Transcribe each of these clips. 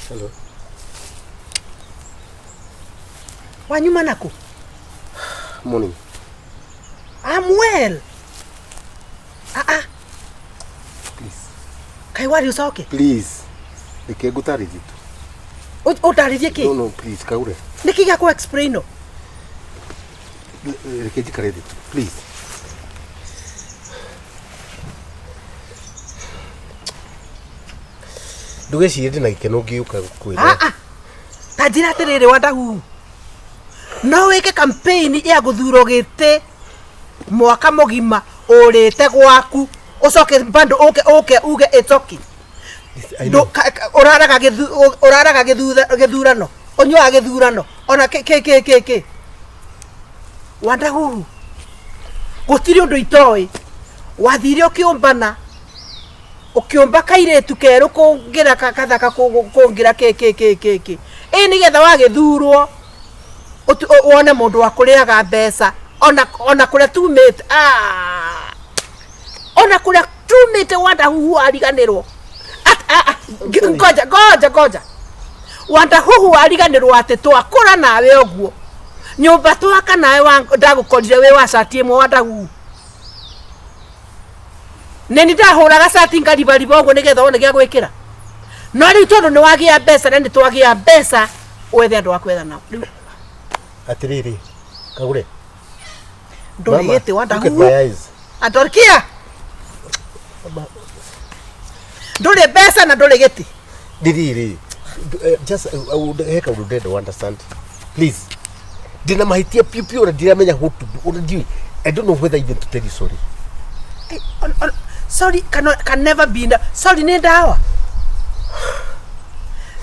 Hello. Wanyuma naku? Morning. I'm well. Ah ah. Please. Kai wari ucoke? Please. Reke ngũtarĩrie tu. Ũndarĩrie kĩ? No, no, please, Kaure. Nĩkĩ gĩa kũ explain no? Reke njikare thĩ tu. Please. Ndũgecirie ndĩ na gĩkeno ngĩũka gũkwĩra. Ah ah. Ta njĩra atĩrĩrĩ Wandahuhu. No wĩke campaign ya gũthurwo gĩtĩ mwaka mũgima ũrĩte gwaku ũcoke bado ũke ũke uge it's okay. I know. Ũraraga ũraraga gĩthurano ũnyuaga gĩthurano ona kĩ kĩ kĩ kĩ kĩ Wandahuhu gũtirĩ ũndũ itoĩ wathire ũkĩũmbana ũkĩũmba kairĩtu kerũ kũngĩra kathaka kũngĩra kĩ kĩ kĩ kĩ kĩ ĩ nĩgetha wagĩthurwo wone mũndũ wa kũrĩaga mbeca ona ona kũrĩa tumĩte ah! Ona kũrĩa tumĩte Wandahuhu wariganĩrwo. Ngoja ngoja ngoja Wandahuhu wariganĩrwo atĩ twakũra nawe ũguo nyũmba twaka nawe ndagũkorire wĩ wa cati ĩmwe Wandahuhu nĩ ni ndahũraga cati ngaribariba ũguo nĩgetha wone gĩa gwĩkĩra no rĩu tondũ nĩ wagĩa mbeca na nĩ twagĩa mbeca wethe andũ a kwetha nao rĩu. Atĩrĩrĩ Kagure, ndũrĩ gĩtĩ Wandahuhu andorkia ndũrĩ mbeca na ndũrĩ gĩtĩ. Ndiriri just he kaũndũ ndĩrenda understand please. Ndĩna mahĩtia piũ piũ na ndiramenya what to do. Ona ndiũĩ, I don't know whether even to tell you sorry. Sorry can never be sorry nĩ ndawa.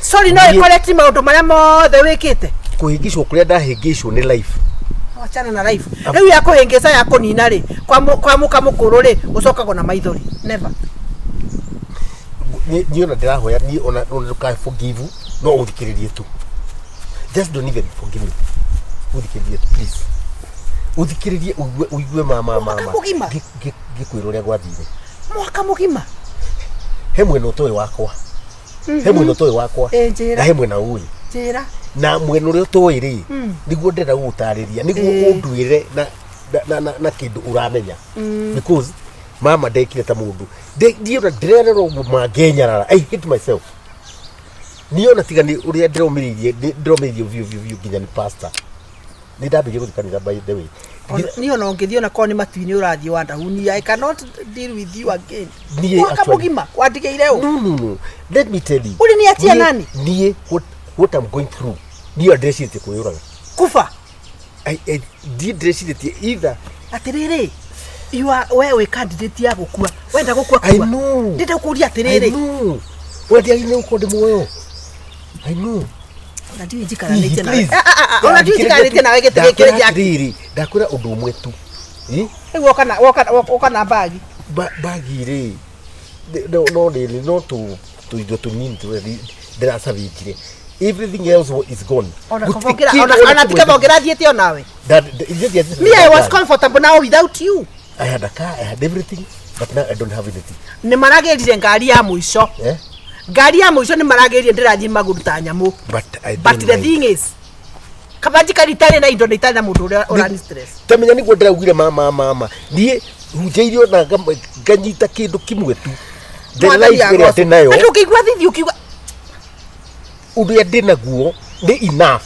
Sorry no ĩkoreti maũndũ marĩa mothe wĩkĩte. Kũhĩngĩcwo kũrĩa ndahĩngĩcwo nĩ life. Wachana na life. Rĩu ya kũhĩngĩca ya kũnina rĩ, kwa mũka mũkũrũ rĩ, ũcokagwo na maithori. Never. Niĩ ona ndĩrahoya niĩ ona ndũkae forgive no ũthikĩrĩrie tu. Just don't even forgive me. Ũthikĩrĩrie tu please. Ũthikĩrĩrie ũigue ũigue ma ma ma. Mwaka mũgima. Ngĩkwĩra ũrĩa gwathire. Mwaka mũgima. He mwena ũtoĩ wakwa. He mwena ũtoĩ wakwa. Na he mwena ũĩ. Njĩra. Na mwena ũrĩa ũtoĩ rĩ, nĩguo ndĩrenda gũgũtarĩria, nĩguo ũnduĩre na na na na kĩndũ ũramenya. Because mama ndekire ta mũndũ. Ndiĩ ona ndĩrerera ũguo mangenyarara. I hate myself. Niĩ ona tiga nĩ ũrĩa ndĩromĩrĩirie, ndĩromĩrĩirie biũ biũ biũ nginya nĩ pastor. Nĩ ndambĩrĩirie gũthiĩ kanitha by the way. Niĩ ona ũngĩthiĩ ona korwo nĩ matu-inĩ ũrathiĩ Wandahuni, I cannot deal with you again. Mwaka mũgima wandigĩire ũ? No, no, no. Let me tell you. Ũrĩ nĩ atia nani? Niĩ what I'm going through. Niĩ ndĩrecirĩtie kwĩyũraga. Kuba. Ndiĩ ndĩrecirĩtie either. Atĩrĩrĩ, you are we wĩ candidate ya gũkua. Wenda gũkua kua. I know. Ndĩrenda gũkũria atĩrĩrĩ. I know. We ndiagĩrĩire gũkorwo ndĩ muoyo. I know. Ona ndiũĩ njikaranĩtie nawe. Ona ndiũĩ njikaranĩtie nawe gĩtĩ gĩkĩ gĩa. Atĩrĩrĩ, ndakwĩra ũndũ ũmwe tu. Rĩu woka na bagi. Bagi rĩ, no rĩrĩ no tũindo tũnini tũrĩa ndĩracabĩtire. Everything else is gone. Ona kaba ũngĩrathiĩte onawe. Me, I was comfortable now without you. I had a car, I had everything, but now I don't have anything. Nĩ maragĩrire ngari ya mũico. Ngari ya mũico nĩ maragĩrire ndĩrathiĩ magũrũ ta nyamũ. But the thing is, kaba njikari itarĩ na indo na itarĩ na mũndũ ũrĩa ũrani stress. Tamenya nĩguo ndĩraugire mama mama. Niĩ hunjĩirio na nganyita kĩndũ kĩmwe tu. The life ĩrĩa ndĩ nayo. Andũ ũngĩigua thithi ũkiuga ũrĩa ndĩ naguo nĩ enough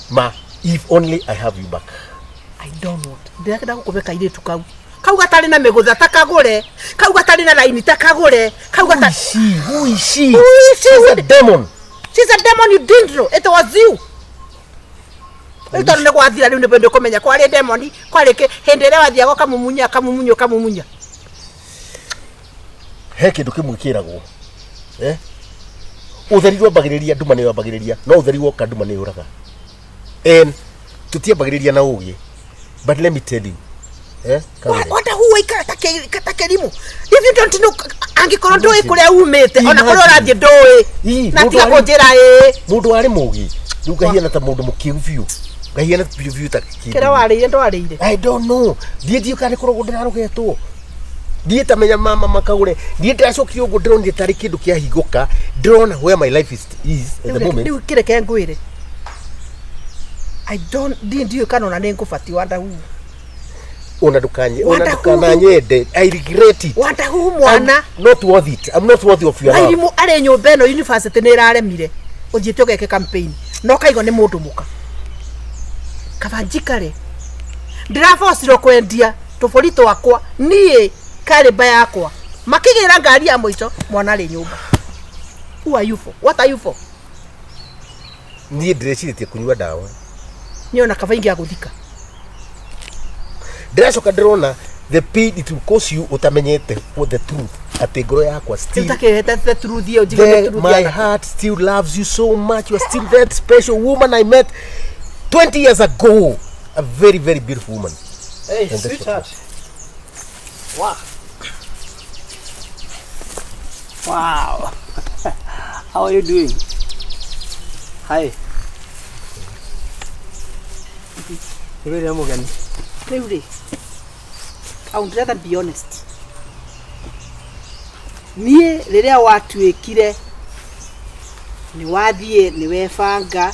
ma if only I have you back. I don't want. Ndĩrenda gũkũbe kairĩtu kau. Kau gatarĩ na mĩgũtha ta kagũre. Kau gatarĩ na raini ta kagũre. Kau gatarĩ. Who is she? Who is she? She's a demon. She's a demon you didn't know. It was you. Rĩu tondũ nĩ gwathira rĩu nĩ kũmenya kwarĩ demon, kwarĩ kĩ hĩndĩ ĩrĩa wathiaga ũkamumunya ũkamumunya ũkamumunya. He kĩndũ kĩmwe kĩragwo. Ũtheri wambagĩrĩria nduma nĩ wambagĩrĩria, no ũtheri woka nduma nĩ yũraga. And tũtiambagĩrĩria na ũgĩ. But let me tell you. Wanda huwa ikara ta kĩrimũ. If you don't know, angĩkorwo ndũĩ kũrĩa umĩte, ona kũrĩa ũrathiĩ ndũĩ. Na tiga kũnjĩra ĩĩ. Mũndũ warĩ mũgĩ, rĩu ngahiana ta mũndũ mũkĩgu biũ. Ngahiana biũ biũ ta kĩndũ. Kĩrĩa warĩire ndwarĩire. I don't know. Ndiĩ ndiũ kana nĩ kũrogwo ndĩrarogetwo. Ndiĩ tamenya mama makagũre. Niĩ ndĩracokire ũguo ndĩronire tarĩ kĩndũ kĩahingũka, ndĩrona where my life is at the moment. Rĩu kĩreke ngwĩre, I don't ndiũĩ kana ona nĩ ngũbatiĩ wandahuhu. Ona ndũkanye ona Wanda ndũkananyende. I regret it. Wandahuhu mwana. I'm not worth it. I'm not worthy of your love. Wairimũ arĩ nyũmba ĩno university nĩ ĩraremire ũthiĩte ũgeke campaign na ũkaigua nĩ mũndũ mũka kaba njikare. Ndĩrabocirwo kwendia tũbũri twakwa niĩ karĩmba yakwa makĩgĩra ngari ya mũico mwana arĩ nyũmba. Who are you for? What are you for? Niĩ ndĩrecirĩtie kũnyua ndawa. Niĩ ona kaba ingĩagũthika. Ndĩracoka ndĩrona the pain it will cause you ũtamenyete what the truth atĩ ngoro yakwa Rĩu still takĩhete the truth ĩyo njigue the the, truth my ya heart still loves you so much. You are still that special woman I met 20 years ago. A very, very beautiful woman. Hey, And that's what sweetheart. Wow. Wow. How are you doing? Hi. Nĩ mũgeni. Rĩu rĩ, I would rather be honest. Niĩ rĩrĩa watuĩkire nĩ wathiĩ nĩ webanga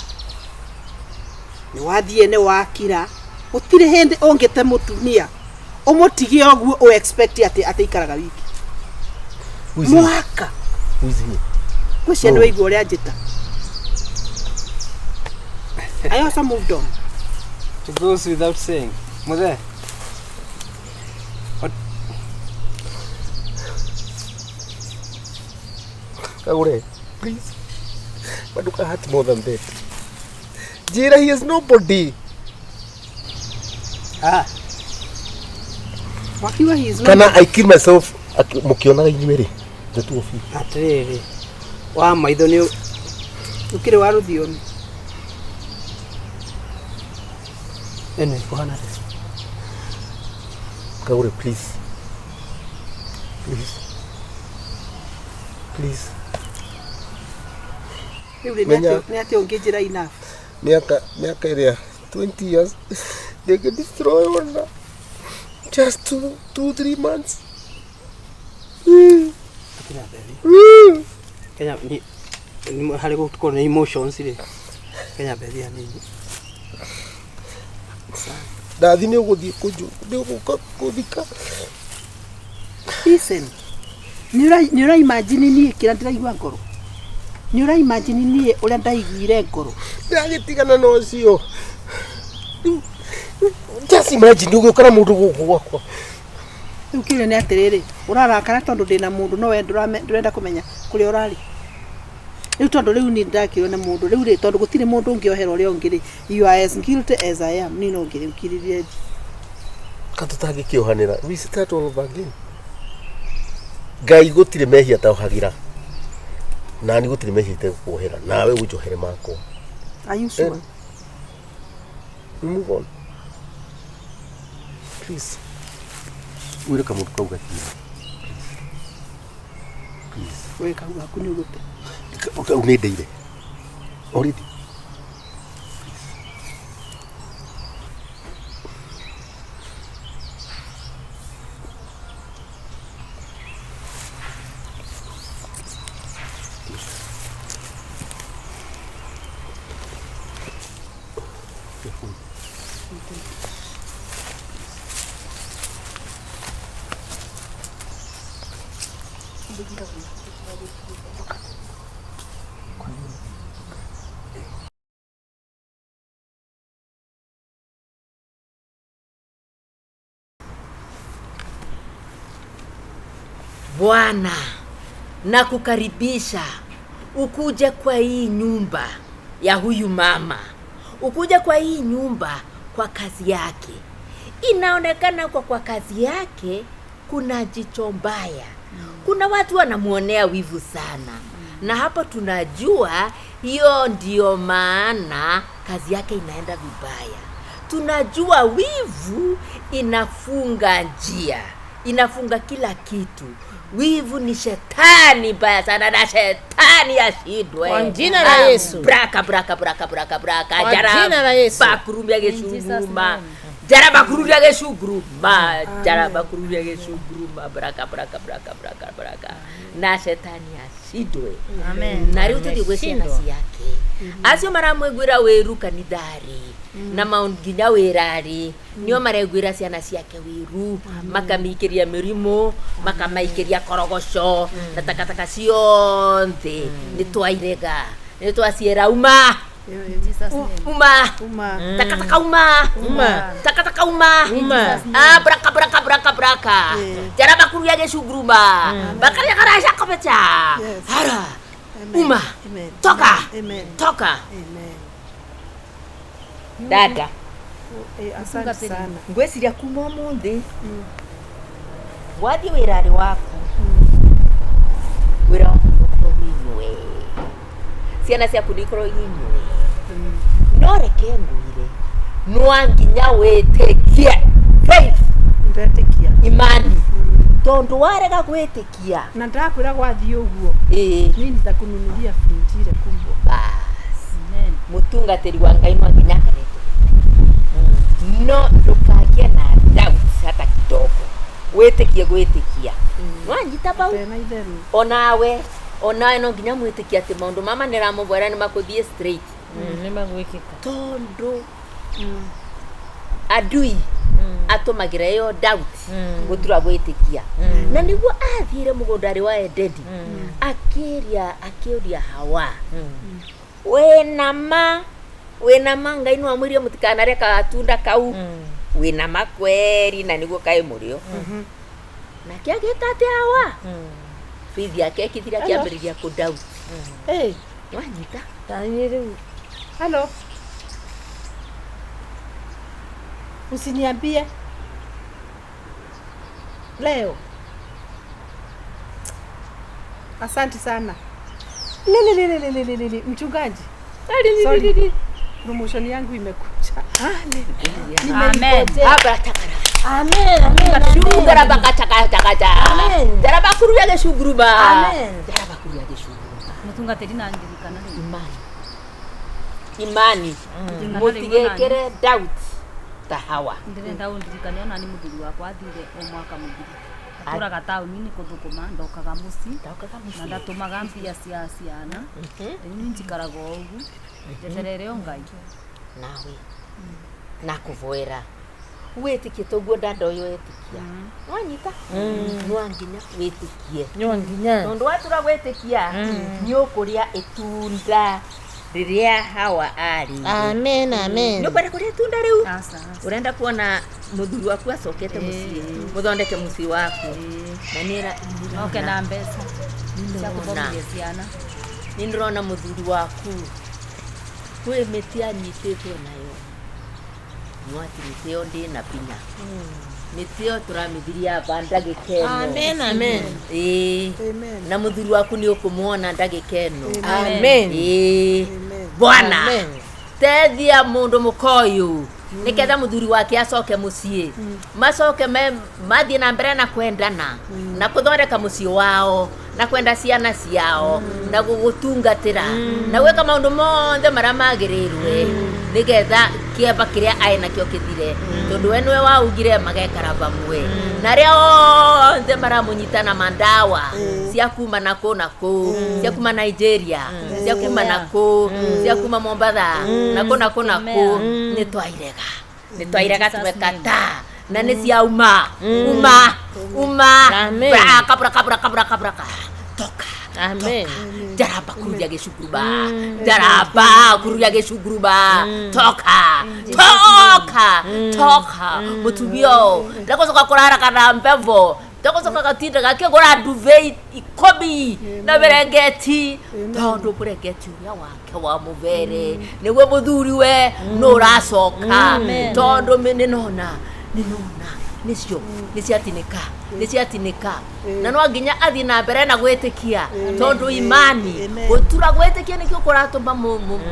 nĩ wathiĩ nĩ wakira gũtirĩ hĩndĩ ũngĩte mũtumia ũmũtige ũguo ũ expect atĩ atĩ ikaraga wiki Who is he? mwaka. Who is he? Ngwĩciria nĩ Oh. waigua ũrĩa njĩta. I also moved on. It goes without saying. Muthe. What? Kagure, please. Maduka hurt more than that. Jira, he is nobody. Ah, Wakiwa he is not Kana I kill myself mũkĩonaga inyuĩ rĩ, the two of you. Atĩrĩrĩ. Wa maitho nĩ ũkĩrĩ wa rũthiomi. ĩno ĩkũhana atĩa? Kagure, please. Please. Please. Rĩu rĩ, Menya- nĩ atĩ ũngĩnjĩra enough. Miaka ĩrĩa 20 years they can destroy ona just 2 3 months. Kenya Bethi. Kenya ni ni harĩ gũkorwo nĩ emotions rĩ. Kenya Bethi hanini. Ndathi nĩ ũgũthiĩ kũnju nĩ ũgũka kũthika. Listen. Nĩ ũra imagine niĩ kĩrĩa ndĩraigua ngoro? Nĩ ũra imagine niĩ ũrĩa ndaiguire ngoro? Ndagĩtigana na ũcio. Just imagine ũgĩũka na mũndũ gũkũ gwakwa. Rĩu kĩũria nĩ atĩrĩrĩ, ũrarakara tondũ ndĩna mũndũ no we ndũrenda kũmenya kũrĩa ũrarĩ. Rĩu tondũ rĩu niĩ ndakĩrwo nĩ mũndũ rĩu rĩ, tondũ gũtirĩ mũndũ ũngĩohera ũrĩa ũngĩ rĩ, you are as guilty as I am. Niĩ no ngĩrĩkiririe thi. Ka tũtangĩkĩohanĩra, we start all over again. Ngai gũtirĩ mehia taohagĩra nani gũtirĩ mehia itegũkuohera nawe ũnjohere makwa. Are you sure? We move on, please. Wĩre kamũndũ kau gathiĩ, please. We kau gaku nĩ ũgũte. Kau nĩ ndeire already. Bwana, nakukaribisha ukuje kwa hii nyumba ya huyu mama, ukuje kwa hii nyumba kwa kazi yake. Inaonekana kwa kazi yake kuna jicho mbaya, kuna watu wanamuonea wivu sana, na hapo tunajua hiyo ndio maana kazi yake inaenda vibaya. Tunajua wivu inafunga njia, inafunga kila kitu. Wivu ni shetani mbaya sana, na shetani ashindwe Kwa jina la Yesu. Braka braka braka braka braka Kwa jara jina la Yesu. bakurumia In Jesus' gĩcuruma name. Jaraba kururia gĩcunguru ma jaraba kururia gĩcunguru ma baraka baraka baraka baraka baraka na shetani acindwe. Amen. Na rĩu tũthiĩ gwĩ ciana Ameshindwa. ciake acio maramwĩguĩra wĩru kanitharĩ na maũndũ nginya wĩrarĩ nĩo mareguĩra ciana ciake wĩru, makamĩikĩria mĩrimũ, makamaikĩria korogoco na takataka ciothe. Nĩ twairega, nĩ twaciĩra uma. Jesus name. Uma. Uma. Takataka uma. Uma. Takataka uma. Uma. Ah, braka braka braka braka. Jaraba kuruya gecunguruma bakaria karaca kobeca. Yes. Hara. Amen. Uma. Amen. Toka. Amen. Toka. Amen. Dada. Eh, asante sana. Ngwĩciria kuma ũmũthĩ wathiĩ wĩra-rĩ waku, wĩra waku nĩũkorwo wĩ inyue, ciana ciaku nĩikorwo inyue, no reke ngwĩre, no nginya wĩtĩkie, faith. Ndetĩkia. Imani, tondũ warega gwĩtĩkia. Na ndakwĩra gwathiĩ ũguo, ĩĩ mimi nitakununulia friji ile kubwa. Bas. Amen. Mũtungatĩri wa Ngai no nginya akaretwo, no ndũkagĩe na doubt hata kidogo, wĩtĩkie gwĩtĩkia nwanyita bau. Tena itherũ. Onawe no nginya mwĩtĩkie atĩ maũndũ mama nĩramũbwera nĩ makũthiĩ straight. Nĩ magwĩkĩka. Tondũ adui atũmagĩra ĩyo doubt gũtura gwĩtĩkia, na nĩguo athiire mũgũnda-rĩ wa Edeni, akĩria akĩũria Hawa, wĩna ma, wĩna ma Ngai no amwĩrie mũtikanarĩe gatunda kau? Wĩna ma kweri na nĩguo kaĩ mũrĩo? Nake agĩka atĩa Hawa? Bithi yake ĩkĩthira, akĩambĩrĩria kũ doubt. Hey, Wanyita? Taniĩ rĩu. Hello. Usiniambie leo. Asante sana. Lili lili lili lili lili. Mchungaji. Sorry. Promotion yangu imekuja. Amen. Abratakara. Amen. Amen. Shugara bakatakatakaja. Amen. Jaraba kuruya gecunguruba. Amen. Jaraba kuruya gecunguruba. Mũtungatĩri na ndirikana rĩu. Imani. Imani. Ndirikana rĩu onani. Mũtigekĩre doubt ta Hawa. Ndĩrenda ũndirikane onani mũthuri wakwa athire o mwaka mũthiru, atũraga taũni-inĩ kũthũkũma, ndokaga mũciĩ. Ndokaga Na mũciĩ. ndatũmaga mbia cia ciana. Rĩu niĩ njikaraga o ũguo njeterere o Ngai. Nawe nakũvoera wĩtĩkie toguo ndanda ũyũ wĩtĩkia, nwanyita, no nginya wĩtĩkie. No nginya. Tondũ watura gwĩtĩkia nĩ ũkũrĩa itunda rĩrĩa Hawa arĩire. Amen. Amen. Nĩ ũkwenda kũrĩa itunda rĩu? Aca, aca. Ũrenda kuona mũthuri waku acokete mũciĩ, mũthondeke mũciĩ waku, na nĩ Noke na mbeca cia gũthomithia ciana. Nĩ ndĩrona mũthuri waku kwĩ mĩtĩ anyitĩtwo nayo, no atĩ mĩtĩ ĩyo ndĩna binya, mĩtĩ ĩyo tũramĩthiria aba ndagĩka ĩno. Amen. Amen. Ĩĩ. Amen. Na mũthuri waku nĩ ũkũmuona ndagĩka ĩno. Amen. Ĩĩ. Amen. Bwana Amen. teithia mũndũ mũkoyũ nĩketha mũthuri wake acoke mũciĩ, macoke mathiĩ na mbere na kwendana na kũthondeka mũciĩ wao na kwenda ciana ciao na gũgũtungatĩra na gwĩka maũndũ mothe marĩa magĩrĩirwe nĩgetha kĩeba kĩrĩa aĩ nakĩo kĩthire, tondũ we nĩwe waugire magekara vamwe na arĩa othe maramũnyita na mandawa cia kuma na kũ na kũ, cia kuma Nigeria, cia kuma na kũ, cia kuma Mombatha na kũ na kũ na kũ. Nĩ twairega, nĩ twairega, tumekata na nĩ cia uma uma uma. Amen. Braka braka braka braka braka, toka. Amen. Jaraba kuruya gĩcunguruba, jaraba kuruya gĩcunguruba, toka toka toka. Mũtumia ũyũ ndegũcoka kũrara na mbevo, ndegũcoka gatinda gakĩgũra duvet ikũmi na mĩrengeti, tondũ mũrengeti ũrĩa wake wa mũbere nĩguo mũthuri we nũ ũracoka, tondũ nĩnona nĩnona nĩcio nĩciatinĩka, nĩciatinĩka, na no nginya athiĩ na mbere na gwĩtĩkia, tondũ imani Amen. gũtura gwĩtĩkia nĩkĩo kũratũma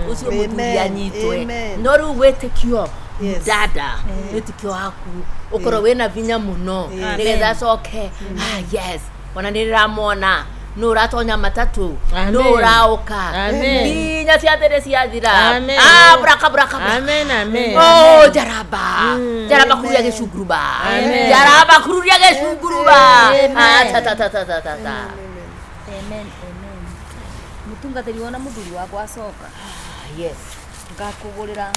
ũcio mũthuri Amen. anyitwe. Amen. No rĩu wĩtĩkio, Yes. dada, wĩtĩkio waku ũkorwo wĩna vinya mũno nĩgetha acoke. Ah, yes, ona nĩ ndĩramwona Nũ ũratonya matatũ? Amen. Nũ ũraũka? Amen. Nginya ciathĩrĩ ciathira. Amen. Ah, buraka buraka buraka. Amen, amen. Oh, jaraba. Jaraba kururia gĩcunguruba. Amen. Jaraba kururia gĩcunguruba. Amen. Ah, ta ta ta ta ta ta ta. Amen, amen. Mũtungatĩri wona mũthuri wakwa acoka Ah, yes. ngakũgũrĩra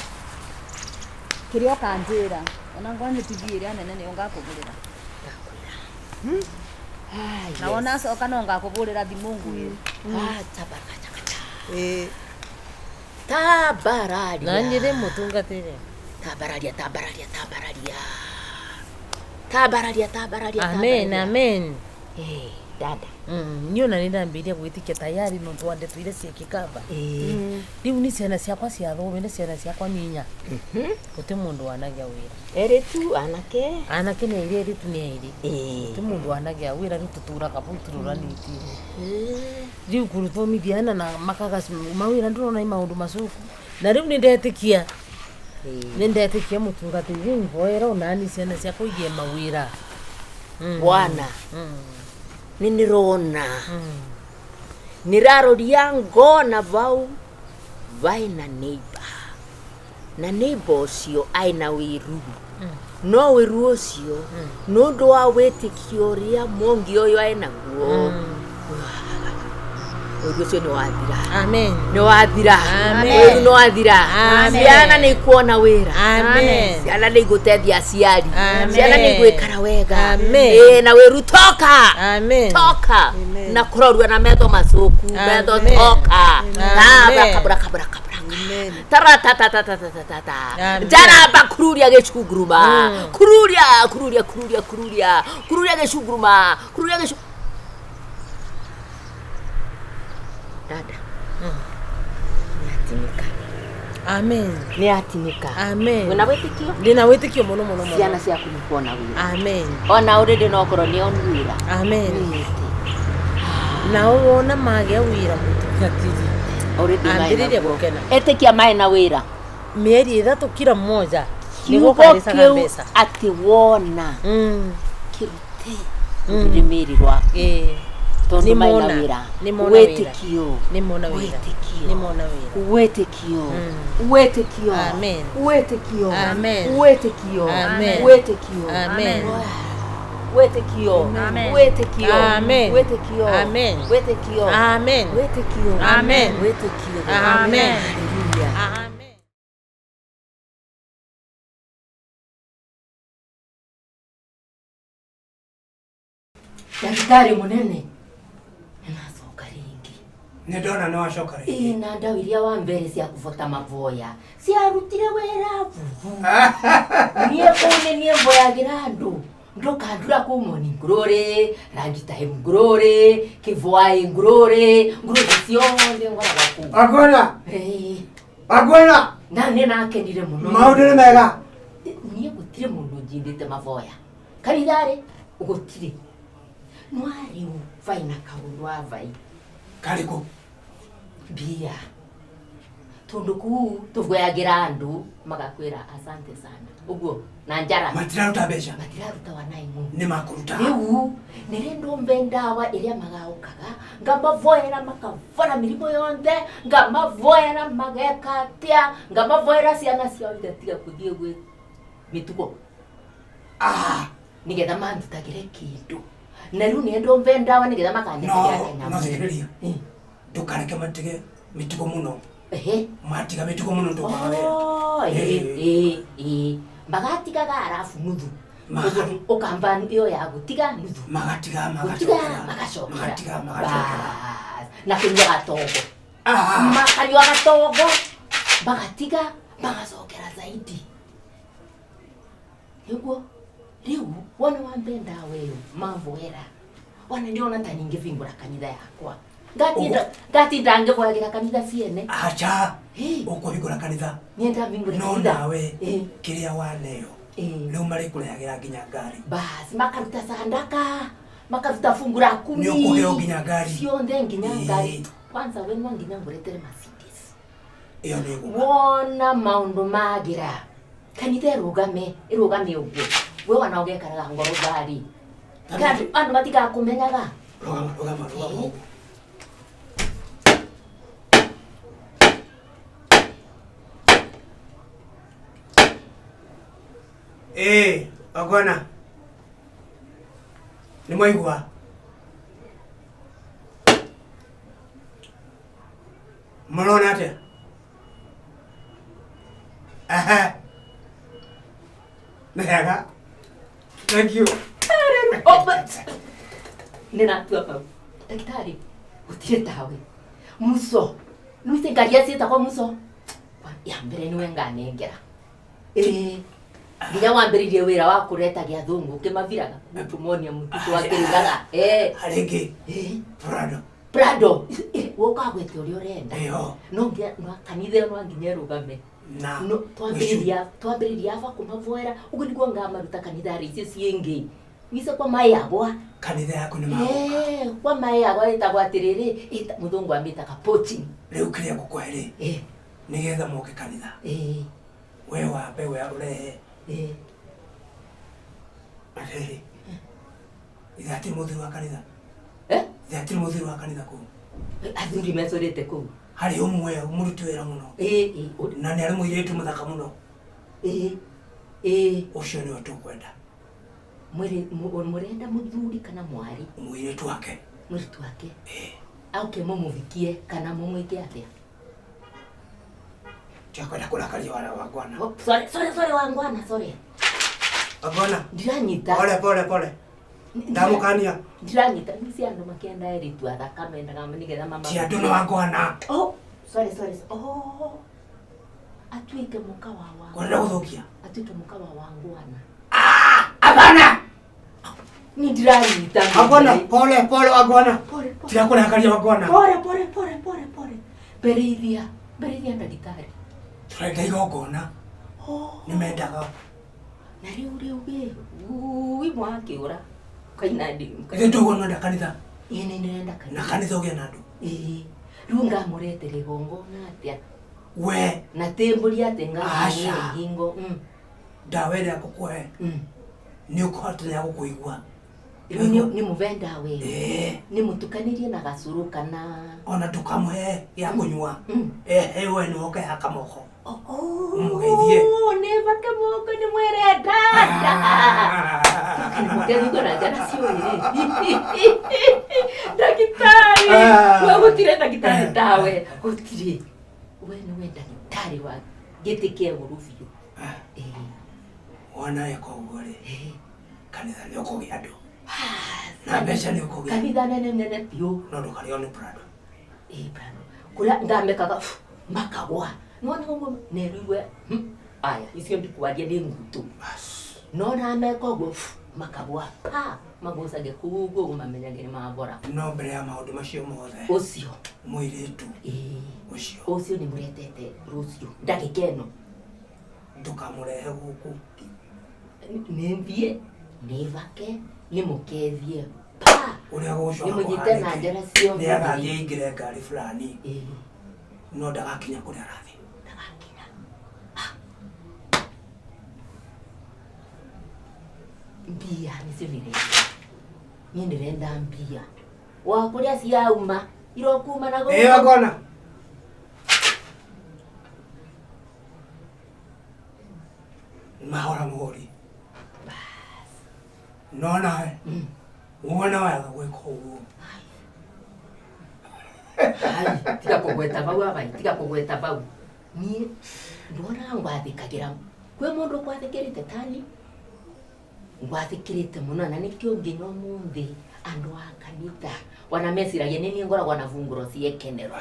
kĩrĩa ũkanjĩra ona ngorwo nĩ TV ĩrĩa nene nĩyo ngakũgũrĩra. Ah, Na wona acoka no ngakũbũrĩra thimũ ngwĩre. Ah, tabaraka takata. Ĩĩ. Tabararia. Na nyire mutungatire. Tabararia, tabararia, tabararia. Tabararia, tabararia, Amen, tabararia. amen. Eh, dada. Niĩ ona nĩ ndambĩrĩria gwĩtĩkia tayari no twandetwo iria ciĩkĩkaba Eh. rĩu nĩ ciana ciakwa cia thome nĩ ciana ciakwa nĩ inya gũtĩ mũndũ wanagĩa wĩra Erĩtu anake. anake nĩ airĩ erĩtu nĩ airĩ Eh. gũtĩ mũndũ wanagĩa wĩra rĩu tũtũraga bau tũrũranĩtie rĩu kũrũthomithia ana na makaga mawĩra ndũrona nĩ maũndũ macuku na rĩu nĩ ndetĩkia nĩ ndetĩkia mũtungatĩri rĩu mboera onani ciana ciakwa igĩe mawĩra. Bwana. Nĩ nĩrona. Nĩraroria ngona vau vaina neighbor. Na neighbor ũcio aina wĩru. No wĩru ũcio nĩ ũndũ wa wĩtĩkio ũrĩa mwongi ũyũ ainaguo. Wĩru ũcio nĩ wathira. Amen. Nĩ wathira. Amen. Wĩru nĩ wathira. Amen. Ciana nĩ ikuona wĩra. Amen. Ciana nĩ igũteithia aciari. Amen. Ciana nĩ igwĩkara wega. Amen. Ĩĩ, na wĩru toka. Amen. Toka. Na kũrorua na metho macuku. Metho Amen. toka. Amen. Tabraka braka braka braka. Taratatatatatatatata. Amen. Jaraba kururia gĩcunguruma. Kururia kururia kururia kururia. Kururia gĩcunguruma. Kururia gĩcu Dada. Nĩatinĩka. Amen. Nĩatinĩka. Amen. Wĩna wĩtĩkio? Ndĩna wĩtĩkio mũno mũno mũno. Ciana ciaku nĩ kuona wĩra. Amen. Ona ũrĩndĩ no korwo nĩ onu wĩra. Amen. Nao wona magĩa wĩra mũtungatĩri Already maĩ Ambĩrĩria naguo. gũkena. Ĩtĩkia maĩ na wĩra. mĩeri ĩthatũ kila mmoja Kiugo nĩguo karĩcaga kĩu mbeca. atĩ wona kĩrute rũrĩmĩrĩ rwaku Ĩĩ. tondũ Nĩ maĩ na mona. wĩra. Nĩ mona wĩra. Wĩtĩkio. Nĩ mona wĩra. Wĩtĩkio. Nĩ mona wĩra. Wĩtĩkio. Wĩtĩkio. Amen. Wĩtĩkio. Amen. Wĩtĩkio. Amen. Wĩtĩkio. Amen. Wĩtĩkio. Amen. Wĩtĩkio. Amen. Wĩtĩkio. Amen. Wĩtĩkio. Amen. Wĩtĩkio. Amen. Wĩtĩkio. Amen. Hallelujah. Amen. Ndagĩtarĩ mũnene nĩnacoka rĩngĩ. Nĩ ndona nĩ wacoka rĩngĩ. Ĩĩ, na ndawa iria wa mbere cia kũbota mavoya ciarutire wĩra vuvu. Niĩ kũu nĩ niĩ mboyagĩra andũ ndũkandura kũu Morning Glory, Rangi Time Glory, Kĩvwaĩ Glory, glory ciothe ngoragwo kũu. Wangwena, Ĩĩ, Wangwena, na nĩ nakenire mũno. maũndũ nĩ mega. Niĩ gũtirĩ mũndũ njindĩte mavoya kanitha-rĩ gũtirĩ no rĩu vai na kaũndũ wa vai Karĩkũ? mbia tondu kuu tuvoyagira andu magakwira asante sana uguo na njara Matiraruta mbeca. matiraruta wanaimu Nĩ makũruta. riu nĩrĩ ndũmbe ndawa ĩrĩa magaũkaga ngamavoera makavora mĩrimũ yonthe ngamavoera mageka atĩa ngamavoera ciana ciao igatiga kũthiĩ gwĩ mĩtugo Ah, nĩgetha mandutagĩre kĩndũ na rĩu nĩ ndũmbe ndawa nĩgetha makandutagĩra no, kanyamũ no thikĩrĩria. Ndũkareke matige mĩtugo mũno. Ehe. Matiga mĩtugo mũno ndũkaga wĩra. Oh, ĩĩ, ĩĩ, ĩĩ. Magatigaga arabu nuthu. Maga- Ũkamba ĩyo ya gũtiga nuthu. Magatiga Gũtiga magacokera. magacokera. Magatiga magacokera. Bas. Na kũnyua gatongo. Ah, Makanyua gatongo magatiga magacokera zaidi. Nĩguo rĩu wona wambe ndawa ĩyo mavoera wana ndĩrona ta ningĩbingũra kanitha yakwa ngatinda ngĩvoyagĩra kanitha ciene. Acha. Ĩĩ. Ũkũhingũra kanitha. Niĩ ndambingũra No kanitha. nawe Ĩĩ. kĩrĩa waneo. Ĩĩ. Rĩu marĩkũrehagĩra nginya ngari. Basi makaruta sandaka makaruta fungu la kumi. Nĩ ũkũheo nginya ngari. Cionthe nginya Ĩĩ. ngari. Kwanza we no nginya ngũretere Mercedes. Ĩyo nĩ ĩgũka. Wona maũndũ magira kanitha ĩrũgame ĩrũgame ũguo we wana ũgekaraga ngoro ngari andũ matigakũmenyaga. Rũgama, rũgama, rũgama ũguo. Ĩĩ, wangwana nĩ mwaigua? Mũrona atĩa? Ehe, nĩ hega, thank you. Oh, but nĩ natua pau ndagĩtarĩ gũtirĩ tawe muso nĩwĩte ngari ciĩtagwo muso ya mbere nĩwe nganengera. Ĩĩ, nginya wambĩrĩirie wĩra wa kũretagia athũngũ ũkĩmaviraga gũtũmonia mũtitũ akĩrugaga. Ĩĩ. Harĩ ĩngĩ? Ĩĩ. Prado. Prado ũkagwete ũrĩa ũrenda. Ĩho. No nginya no kanitha ĩyo no nginya ĩrũgame. Na No twambĩrĩria twambĩrĩria aba kũmavoera ũguo nĩguo ngamaruta kanitha rĩ icio ciĩngĩ wise kwa maĩ agwa. Kanitha yaku nĩ magũka. Eh, kwa maĩ agwa ĩtagwo atĩrĩrĩ mũthũngũ amĩtaga poaching. Rĩu kĩrĩa ngũkũhe rĩ, nĩgetha moke kanitha, we wambe we ũrehe atĩrĩrĩ, ithe hatirĩ mũthuri wa kanitha? Eh? Ithe hatirĩ mũthuri wa kanitha kũu? Athuri mecorĩte kũu. Harĩ ũmwe mũruti wĩra mũno na nĩ arĩ mũirĩtu mũthaka mũno. Ĩĩ. Ũcio nĩwe tũkwenda. Mũrenda mũthuri kana mwarĩ? Mũirĩtu wake. Mũirĩtu wake auke mũmũvikie kana mũmwĩke atĩa? Tiakwenda kũrakaria wara wangwana. Oh, sorry, sorry, sorry, wangwana, sorry. Wangwana. Ndiranyita. Pole pole pole, ndamũkania. Ndiranyita nĩ cia andũ makĩenda airĩtu athaka mendaga nĩgetha mama. Ti andũ nĩ wangwana. Oh, sorry, sorry. Oh, atuĩke mũka wa wa. Kũrenda gũthũkia. Atuĩke mũka wa wangwana. Hapana. Ni ndiranyita. Wangwana, pole pole wangwana. Pole pole. Tirakũrakaria wangwana. Pole pole pole pole pole. Mbere ithia, mbere ithia ndagĩtarĩ. Tũrenda igongona. Oh. Nĩ mendaga. Na rĩu rĩu ĩ, ui mwakĩũra. Kaina ndi. Ithe tũguo nwenda kanitha. Ĩ nĩ ndĩrenda Na kanitha. kanitha ũgĩe na andũ. Ĩ, rĩu ngamũretere igongona atĩa? We. Na tĩmbũri atĩ Aca. ngamũhe ngingo. Ndawa ĩrĩa ngũkũhe nĩ ũkũhota ya gũkũigua. Rĩu nĩ mũve ndawa ĩyo. Ĩĩ. Nĩ mũtukanĩrie na gacũrũ kana? Ona ndũkamũhe ya kũnyua, ehe, we nĩwe ũkehaka moko ũmũgeithie. Nĩ bake moko nĩ mwĩre ndanda. Mũkethugwo na njara ciũĩ ndagĩtarĩ. We gũtirĩ ndagĩtarĩ tawe, gũtirĩ. We nĩwe ndagĩtarĩ wa gĩtĩ kĩa igũrũ biũ. Wona eka ũguo rĩ, kanitha nĩ ũkũgĩa andũ na mbeca nĩ ũkũgĩa. Kanitha nene nene biũ. No ndũkarĩo nĩ Prado. Ĩ, Prado kũrĩa ngamekaga makagwa nona ũguo nerũigue aya icio ndikwaria nĩ ngutu no nameka ũguo makagwa pa magucage kũu ũguo mamenyage nĩ mabora. No mbere ya maũndũ macio mothe, ũcio mũirĩtu ũcio. Ũcio nĩ mũretete rũciũ ndagĩka ĩno. Ndũkamũrehe gũkũ. Nĩ thiĩ nĩ bake nĩ mũkethie pa. Ũrĩa gũcoka nĩ mũnyite na njara ciothe. Nĩ agathiĩ aingĩre ngari fulani no ndagakinya kũrĩa arathiĩ. Ndagakinya. Mbia nĩcio ndĩrenda, niĩ ndĩrenda mbia wa kũrĩa ciauma irokuma na Ĩĩ wangwana. Mahora mũhũri no nawe wona waga gwĩka ũguo. Hai, tiga kũgweta bau abai, tiga kũgweta bau. Niĩ ndonaga ngwathĩkagĩra kwĩ mũndũ ngwathĩkĩrĩte tani ngwathĩkĩrĩte mũno na nĩkĩo nginya ũmũthĩ andũ a kanitha wana meciragia nĩ niĩ ngoragwo na bungũro cia ikenero.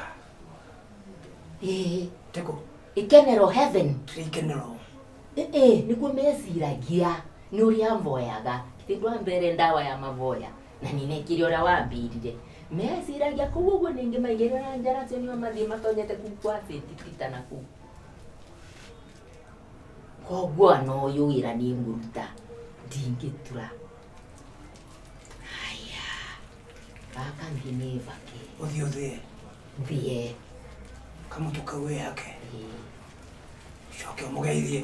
Ĩĩ. Tĩkũ? Ikenero heaven. Ikenero. Ĩĩ, nĩguo meciragia nĩ ũrĩa mvoyaga githĩ ndwambere ndawa ya mavoya na ninekire ũrĩa wambĩrire meciragia kũu ũguo ningĩ maigĩrĩra na njara cio nĩo mathiĩ matonyete kũu kwa bĩtitita na kũu koguo ona ũyũ wĩra niĩ ngũruta ndingĩtura. Haya, gaka ngi nĩ bake. Ũthiĩ ũthĩe. Thiĩ. Kamũtũ kau wĩhake ũcoke ũmũgeithie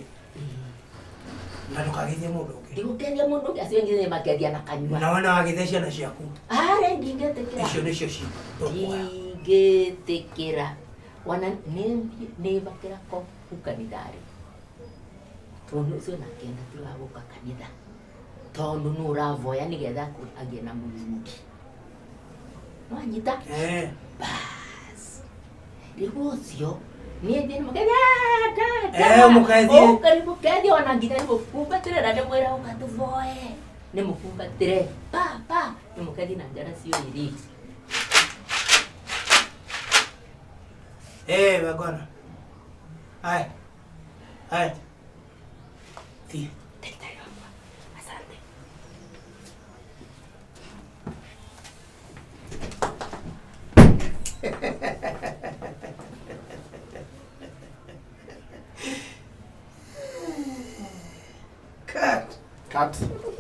na ndũkageithie mũndũ ũngĩ. Ndigũkethia mũndũ ũngĩ, acio angĩ nĩ makethia na kanyua. Na wona wagĩthia ciana ciaku. Arĩ ndingĩtĩkĩra. Icio nĩcio ci tũkuoya. Ndingĩtĩkĩra wana nĩ bakĩra ko kuu kanitharĩ. Tondu ucio nake ndatigaga guka kanitha tondu nu uravoya nigetha agie na muthuri. Nwanyita? Eh. Bas. Riu ucio niĩ thiĩ nĩmũkethia Eh, ũmũkethie. nĩmũkethie ona nginya nĩmũkumbatĩre na ndĩmwĩre ũka tũvoe nĩmũkumbatĩre pa pa nĩmũkethie na njara cioĩrĩ. Eh, wagwana. Haya. Haya. Thiĩ. Daktari wakwa, asante. Cut. Cut.